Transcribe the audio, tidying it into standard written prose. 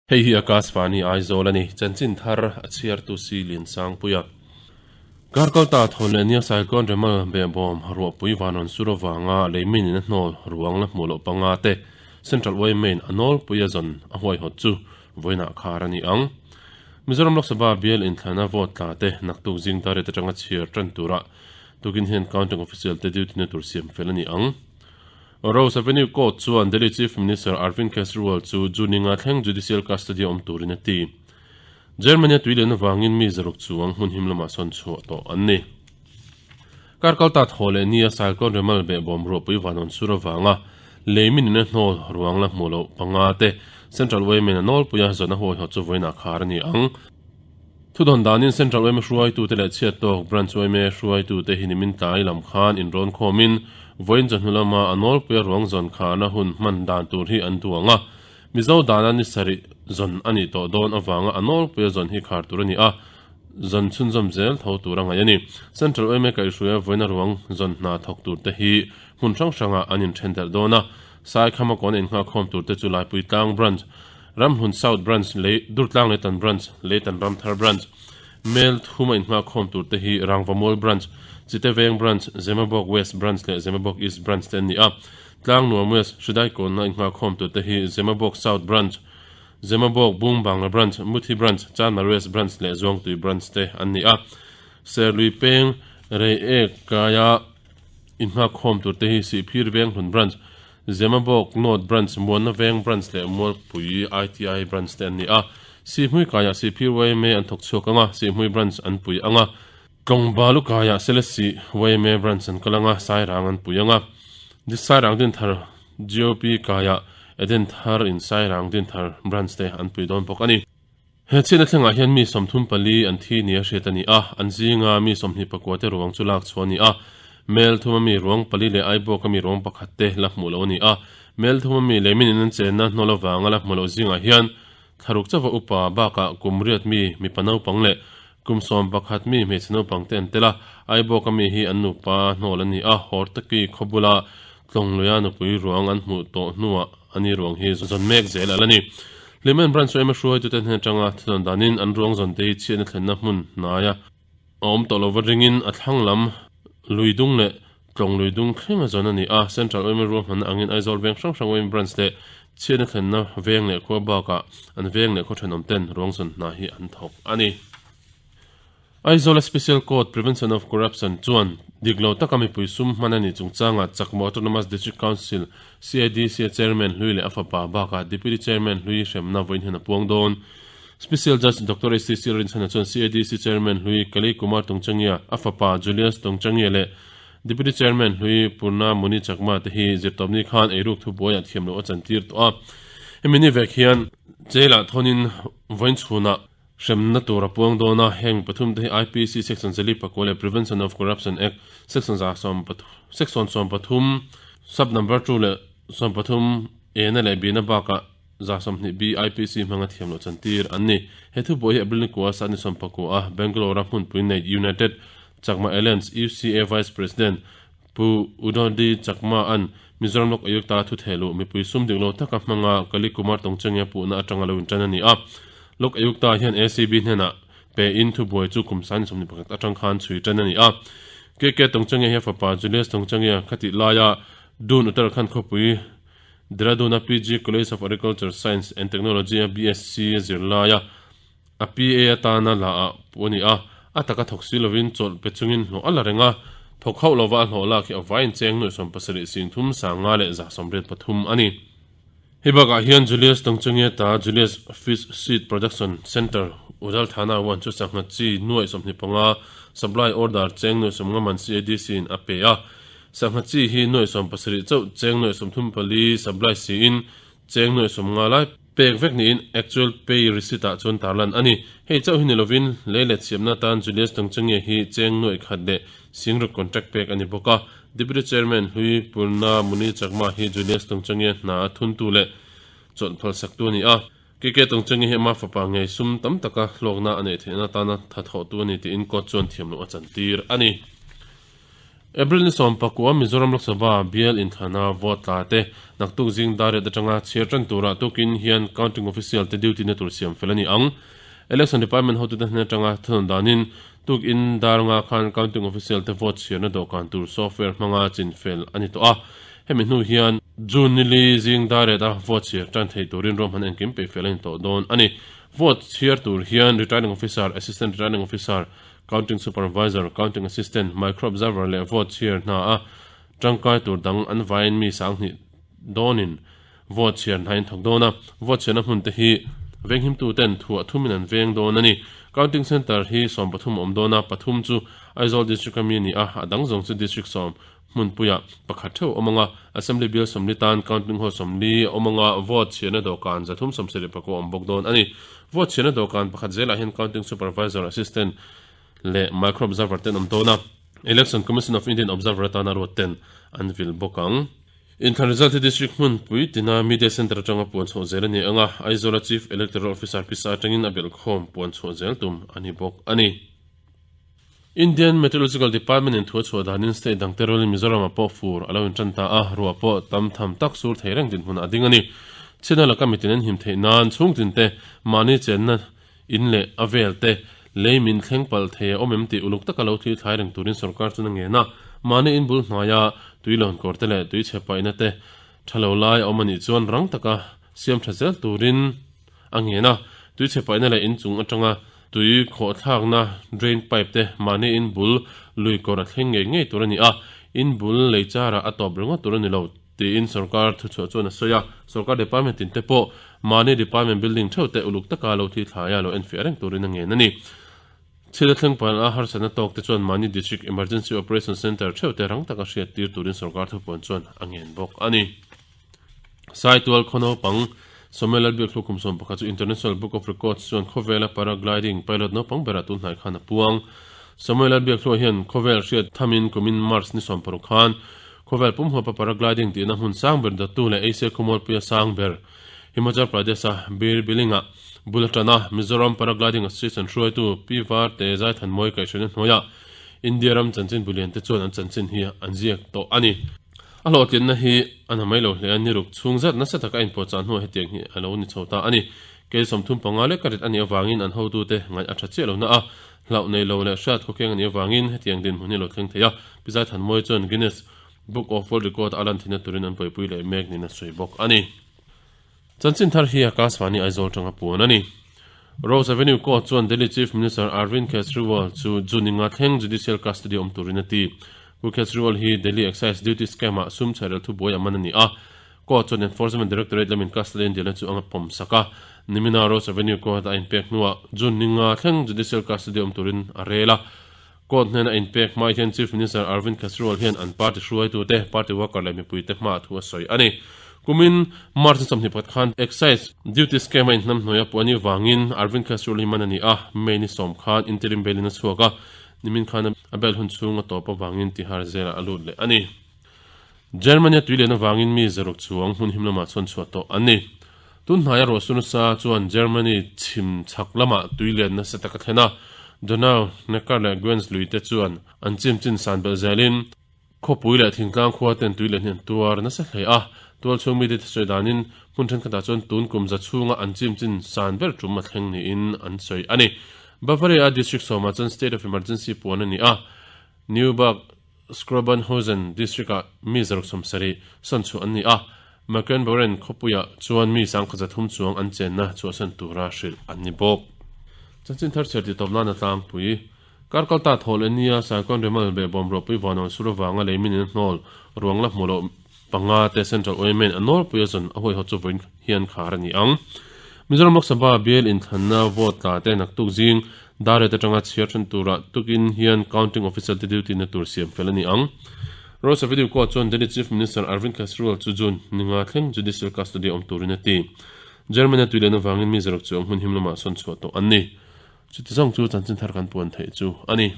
Hei hi Akashvani Aizawl a ni, chanchin thar a chhiartu si Liansangpuia. Karkalta thawn leh nia Saikawn Remal behbawm ruahpui van rawn sur avanga leimin in a hnawl ruang la hmuh loh panga te Central yma in a nawlpui a zawn a huaihawt chu vawiinah khar a ni ang. Mizoram Lok Sabha bial inthlana vote tla te naktuk zing dar riat atanga chhiar tan turah tukin hian counting official te duty na tur siam fel a ni ang. Rose Avenue Court chuan Delhi Chief Minister Arvind Kejriwal chu June inga thleng judicial custody a awm turin a ti. Germany-a tui lian avangin mi zaruk chuang hmun him lamah sawn chhuah tawh an ni. Kar kalta thaw leh nia Cyclone Remal behbawm ruahpui vanawn sur avanga lei min in a hnawl ruang la hmuh loh panga te Central Women a nawlpuia zawn a huaihawt chu vawiinah khar a ni ang. Thudawn danin Central yma hruaitute leh chhiattawk Branch yma hruaitute hi nimin tlai lam khan inrawn khawmin vawiin chawhnu lama a nawlpuia ruang zawn khahna hun hman dan tur hi an duang a. Mizo dana ni sarih zawn a nih tawh dawn avanga a nawlpuia zawn hi khar tur a ni a, zawn chhunzawm zel tho tur a ngaih a ni. Central yma kaihhruaia vawiina ruang zawn hna thawk turte hi hmun hrang hrangah an inthen darh dawn a, Saikhama kawn a innghahkhawm turte chu Laipui Tlang Branch, Ramhmun South Branch, Lei, Durtlang Leitan Branch, Leitan Ramthar Branch, Mel thum a innghahkhawm tur te hi Rangvamual Branch, Chiteveng Branch, Zemabawk West Branch leh Zemabawk East Branch te an ni a. Tlangnuam West, Hridaikawnna innghahkhawm tur te hi Zemabawk South Branch, Zemabawk Bung Bangla Branch, Muthi Branch, Chanmar West Branch leh Zuangtui Branch te an ni a. Serlui Peng, Reiek Kaia innghahkhawm tur te hi Sihphir Venghlun Branch, Zemabawk North Branch, Muanna Veng Branch leh Mualpui ITI Branch te an ni a. Sihhmui kaiah Sihphir yma an thawk chhuak ang a, Sihhmui Branch an pui ang a. Tlawngbalu kaiah Selesih yma Branch an kal ang a, Sairang an pui ang a. Sairang Dinthar GOP kaiah Edenthar in Sairang Dinthar Branch te an pui dawn bawk a ni. He chhiatna thlengah hian mi 34 an thi nia hriat a ni a, an zinga mi 24 te ruang chu lak chhuah a ni a. Mel thuma mi ruang pali leh Aibawka mi ruang pakhat te la hmuh loh a ni a. Mel thuma mi leh min in an chenna hnawl avanga la hmuh loh zingah hian thlaruk chauha upa bakah kum riat mi mipa naupang leh kum 11 mi hmeichhe naupang te an tel a. Aibawka mi hi an nupa hnawl a ni a, Hortaki khaw bula Tlawngluia nupui ruang an hmuh tawh hnuah a ni ruang hi zawn mek zel a la ni. Hlimen Branch yma hruaitute hnen atanga thudawn danin an ruang zawn te hi chhiatna thlenna hmun hnaia a awm tawh lova ringin a thlang lam lui dung leh tlawng lui dung thleng a zawn a ni a. Central yma ruahmanna angin Aizawl veng hrang hrang yma Branch leh chhiatna thlenna veng leh khua bakah an veng leh khaw thenawm ten ruang zawn hna hi an thawk a ni. Aizawl-a Special Court, Prevention of Corruption, chuan dik lo taka mipui sum hman a nih chungchangah Chakma Autonomous District Council, CADC, a Chairman hlui leh a fapa bakah Deputy Chairman hlui hremna vawiin hian a puang dawn. Special Judge Doctor HCC Rinchhana chuan CADC Chairman hlui Kali Kumar Tungchangia, a fapa Julius Tungchangia leh Deputy Chairman hlui Purna Muni Chakma te hi zirtawpni khan eiruk thubuaiah thiam loh a chantir tawh a. Hemi ni vek hian jail-ah thawnin vawiin chhunah Hremna tur a puang dawn a, heng pathum te hi IPC Section Zali pakua leh Prevention of Corruption Act Section za sawm Section 13 Sub Number 2 leh 13 A na leh B na bakah 20 B IPC hmanga thiam loh chantir an ni. He thubuai hi April ni kua sat ni 19 a Bangalore a hmunpui nei United Chakma Alliance, UCA, Vice President Pu Udodi Chakma an Mizoram Lok Ayukta thu theh luh mipui sum dik lo taka hmanga Kali Kumar Tongchengia puhna atanga lo intan a ni a. Lok Ayukta hian ACB hnenah pe in thubuai chu kum sani 21 atang khan chhui tan a ni a. KK Tongchengia hi a fapa Julius Tongchengia khatih laia Doon Uttarakhand khawpui Dehradun-a PG College of Agriculture Science and Technology-a BSc zirlaia A PA atana la ah puh a ni a, a taka thawk si lovin chawlh pe chungin hlawh a la reng a, thawk hauh lova a hlawh lak hi a vaiin cheng nuih 70 sing thum sang nga leh 183 a ni. Hei bakah hian Julius Tongchengiata Julius Fish Seed Production Centre, Udal Thana one chu sangha chi nuaih 25 supply order cheng nuaih 50 man CADC in a pe a, sangha chi hi nuaih 70 chauh cheng nuaih 34 supply siin Cheng nuaih 50 lai pek vek niin actual pay receipt ah chuan tarlan a ni. Hei chauh hi ni lovin lei let siamna atan Julius Tongchangia hi cheng nuaih khat leh singruk contract pek a ni bawk a. Deputy Chairman hlui Purna Muni Chakma hi Julius Tongchangia hna a thuntu leh chawlh phalsaktu a ni a. KK Tongchangia hi ama fapa ngei sum tam taka hlawkna a neih theihna atana tha thawhtu a ni tiin court chuan thiamloh a chantir a ni. April ni 19 Mizoram Lok Sabha bial inthlana vote tla te naktuk zing dar riat atanga chhiar tan turah tukin hian counting official te duty na tur siam fel a ni ang. Election Department hotute hnen atanga thunawn danin tukin dar nga khan counting official te vote chhiarna dawhkan tur software hmanga chin fel a ni tawh a. Hemi hnu hian June nili zing dar riat a vote chhiar tan thei turin ruahman engkim peih fel a ni tawh dawn a ni. Vote chhiar tur hian Returning Officer, Assistant Returning Officer, Counting Supervisor, Counting Assistant, Micro Observer leh vote chhiar hna a tangkai tur dang an vaiin mi 2000 dawnin vote chhiar hna in thawk dawn a. Vote chhiarna hmun te hi venghimtu ten thuah thumin an veng dawn a ni. Counting Centre hi 13 a awm dawn a, pathum chu Aizawl District a mi a ni a, a dang zawng chu District sawm hmunpuiah pakhat theuh a awm ang a, Assembly Bill 40 tan Counting Hall 40 a awm ang a, vote chhiarna dawhkan 374 a awm bawk dawn a ni. Vote chhiarna dawhkan pakhat zelah hian Counting Supervisor, Assistant leh Micro Observer ten awm dawn a, Election Commission of Indian Observer atana ruat ten an vil bawk ang. Inthlan result hi District hmunpui tina Media Centre atanga puan chhuah zel a ni ang a, Aizawla Chief Electoral Officer pisa atangin a belhkhawm puan chhuah zel tum a ni bawk a ni. Indian Meteorological Department in thu a chhuah danin state dang te rualin Mizoram ah pawh fur a lo intan ta a, ruah pawh tam tham tak sur thei reng dinhmun ah a ding a ni. China laka mitin an him theih nan chhungtin te mahni chenna in leh a vel te lei min thleng palh thei a awm em tih uluk taka lo thil thlai reng turin sorkar chuan a ngen a, mahni in bul hnaia tui lawn kawr te leh tui chhe paihna te tha lo lai a awm a nih chuan rang taka siam tha zel turin a ngen a, tui chhe paihna leh inchung atanga tui khawhthlakna drain pipe te mahni in bul lui kawr a thleng ngei ngei tur a ni a, in bul lei charah a tawp ringawt tur a ni lo tiin sorkar thuchhuah chuan a sawi a, sorkar department tin te pawh mahni department building theuh te uluk taka lo thi thlaia lo enfiah reng turin a ngen a ni. Thil a thleng palh a, harsatna tawk te chuan mahni District Emergency Operation Centre theuh te rang taka hriat tir turin sorkar thupuan chuan a ngen bawk a ni. Saitual khaw naupang Samuel Lalbiak Hlukhum 11 chu International Book of Records chuan khawvela paragliding pilot naupang berah tun hnai khan a puang. Samuel Lalbiak Hlua hian khawvel hriat thamin kumin March ni 16 khan khawvel pumhuapa paragliding tihna hmun sang ber dawttu leh Asia khawmualpuia sang ber Himachal Pradesh-a Bir Billing-ah bul a tan a. Mizoram Paragliding Association hruaitu Pi Varte Zaithanmawi kaihhruaina hnuaiah India ram chanchin bulian te chuan an chanchin hi an ziak tawh a ni. A hlawhtlinna hi a na mai lo hle a, ni ruk chhung zat nasa taka a inpuahchah hnuah hetiang hi a lo ni chho ta a ni. Kei 35 lek ka rit a nih avangin an hotute ngaih a tha chiah lo na a, hlauh nei lo leh hriat khawkheng a nih avangin hetiang dinhmun hi a lo thleng thei a. Pi Zaithanmawi chuan Guinness Book of World Record a lan theihna turin an buaipui leh mek niin a sawi bawk a ni. Chanchin thar hi Akashvani Aizawl tanga puan a ni. Rose Avenue Court chuan Delhi Chief Minister Arvind Kejriwal chu June inga thleng judicial custody awm turin a ti. Pu Kejriwal hi Delhi Excise Duty Scam-ah sum chherel thubuai a man a ni a. Court chuan Enforcement Directorate lamin custody an dilna chu a pawm sak a. Nimina Rose Avenue Court a inpek hnuah June ninga thleng judicial custody awm turin a rel a. Court hnena inpek hmai hian Chief Minister Arvind Kejriwal hian an party hruaitute, party worker leh mipuite hmaah thu a sawi a ni. Kumin March ni 21 khan Excise Duty Scheme a inhnamhnuai a puh a nih vangin Arvind Kejriwal hi man a ni a, May ni 10 khan interim bail in a chhuak a, nimin khan a bail hun chhung a tawp avangin Tihar jail-ah a lut leh a ni. Germany-a tui lian avangin mi zaruk chuang hmun him lamah chuan chhuah tawh an ni. Tun hnaia ruahsur nasa chuan Germany chhim chhak lamah tui lian nasa tak a thlen a, Donau, Neckar leh Gwenz lui te chuan an chim chin san belh zelin khawpui leh thingtlang khua ten tui lian hi an tuar nasa hle a. Tual chhung mite te sawi danin hmun thenkhatah chuan tun kum za chhunga an chim chin san ber tum a thleng niin an sawi a ni. Bavaria-a district sawmah chuan state of emergency puan a ni a, Neuburg, Schrobenhausen district-ah mi 70 sawn chhuah an ni a, Mecklenburg khawpuiah chuan mi 300 chuang an chenna chhuahsan tura hrilh an ni bawk. Chanchin thar chhiar tih tawp nan a tlangpui. Kar kalta thaw leh nia Cyclone Remal behbawm ruahpui vanawn sur avanga lei min in hnawl ruang la hmu loh panga te Central Oimen a nawlpui a zawn a huaihawt chu vawiin hian khar a ni ang. Mizoram Lok Sabha bial inthlanna vote tla te naktuk zing dar ret atanga chhiar then turah tukin hian counting officer te duty na tur siam fel a ni ang. Rose Avenue Court chuan Delhi Chief Minister Arvind Kejriwal chu June ninga thleng judicial custody awm turin a ti. Germany-a tui len avangin mi zaruk chu hmun him lamah sawn chhuah tawh an ni. Chuti zawng chu chanchin thar kan puan theih chu a ni.